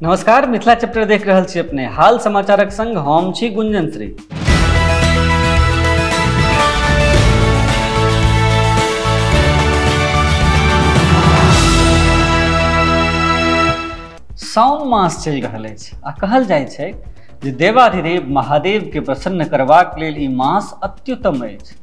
नमस्कार, मिथिला चैप्टर देख रहल छी अपने। हाल समाचारक संग हम छी गुंजन श्री। साउन मास चलि रहल अछि आ कहल जाइ छै जे देवाधिदेव महादेव के प्रसन्न करबाक लेल ई मास अत्युत्तम अछि।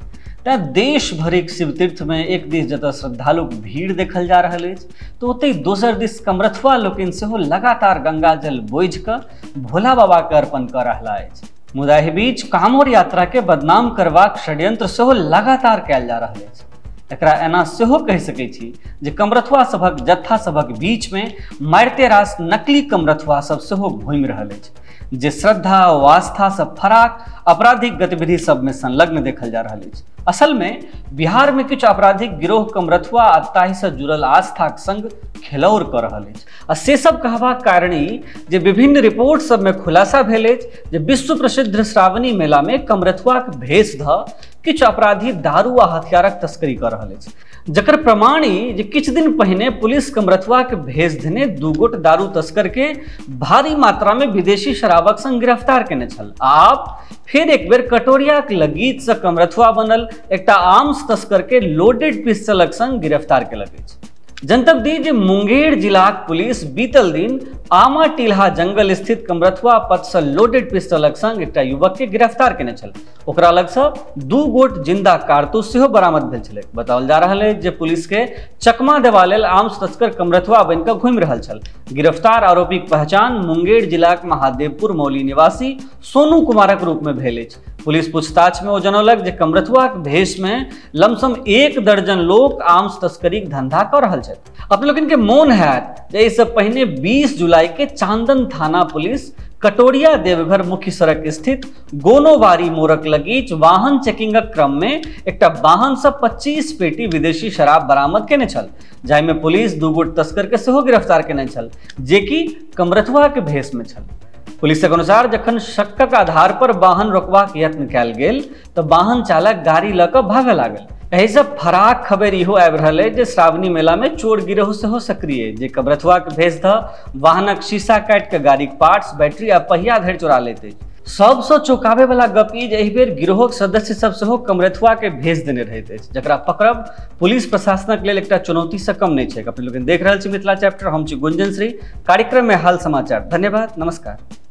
तैं देश भरिक शिवतीर्थ में एक दिस जतऽ श्रद्धालुक भीड़ देखल जा रहल अछि तऽ ओतहि दोसर दिस कमरथुआ लोकनि सेहो लगातार गंगा जल बोझि कऽ भोला बाबा के अर्पण कऽ रहला अछि। मुदा एहि बीच कांवर यात्रा के बदनाम करबाक षड्यंत्र सेहो लगातार कयल जा रहल अछि। एकरा एना सेहो कहि सकै छी जे कमरथुआ सभक जत्था सभक बीच में मारिते रास नकली कमरथुआ सब सेहो घूमि रहल अछि, जे श्रद्धा ओ आस्था से फराक आपराधिक गतिविधि सब में संलग्न देखल जा रहल अछि। असल में बिहार में किछु आपराधिक गिरोह कमरथुआ आ ताहि से जुड़ल आस्थाक संग खेलौर कऽ रहल अछि। आ से सब कहबाक कारण ई जे विभिन्न रिपोर्ट सब में खुलासा भेल अछि जे विश्व प्रसिद्ध श्रावणी मेला में कमरथुआक भेष धऽ किछु अपराधी दारू आ हथियारक तस्करी कऽ रहल अछि, जकर प्रमाण ई जे किछु दिन पहिने पुलिस कमरथुआक भेष धने दू गोट दारू तस्कर के भारी मात्रा में विदेशी शराबक संग गिरफ्तार केने छल। आब फेर एक बेर कटोरियाक लगीच से कमरथुआ बनल एकटा आर्म्स तस्कर के लोडेड पिस्टलक संग गिरफ्तार केलक अछि। जनतब दी जे मुंगेर जिलाक पुलिस बीतल दिन आमा टिल्हा जंगल स्थित कमरथुआ पथ से लोडेड पिस्टलक संग एकटा युवक के गिरफ्तार केने छल। ओकरा लग से दू गोट जिंदा कारतूस सेहो बरामद भेल छलै। बताओल जा रहल अछि जे पुलिस के चकमा देवा लेल आर्म्स तस्कर कमरथुआ बनि कऽ घूमि रहल छल। गिरफ्तार आरोपीक पहचान मुंगेर जिलाक महादेवपुर मौली निवासी सोनू कुमारक रूप में भेल अछि। पुलिस पूछताछ में ओ जनौलक जे कमरथुआक भेष में लमसम 1 दर्जन लोक आर्म्स तस्करीक धंधा कऽ रहल छथि। अपने लोकनि के मोन हैत जे एहिसँ पहिने 20 जुलाई के चांदन थाना पुलिस कटोरिया देवघर मुख्य सड़क स्थित गोनोबारी मोड़क लगीच वाहन चेकिंगक क्रम में एकटा वाहन से 25 पेटी विदेशी शराब बरामद केने छल, जाहिमे पुलिस दू गोट तस्कर के सेहो गिरफ्तार केने छल, जेकि कमरथुआ के भेष में छल। पुलिसक अनुसार जखन शक्कक आधार पर वाहन रोकबाक यत्न कयल गेल तऽ वाहन चालक गाड़ी लऽ कऽ भागऽ लागल। एहिसँ फराक खबर इहो आबि रहल अछि जे श्रावणी मेला में चोर गिरोह सेहो सक्रिय, जे कमरथुआक भेष धऽ वाहनक शीशा काटि कऽ गाड़ीक पार्ट्स, बैटरी आ पहिया धरि चोरा लैत अछि। सबसँ चौंकाबै वाला गप ई जे एहि बेर गिरोहक सदस्य सब सेहो कमरथुआ के भेष देने रहैत अछि, जकरा पकड़ब पुलिस प्रशासनक लेल एकटा चुनौती से कम नहि छै। अपने लोकनि देख रहल छी मिथिला चैप्टर, हम छी गुंजन श्री। कार्यक्रम में हाल समाचार। धन्यवाद, नमस्कार।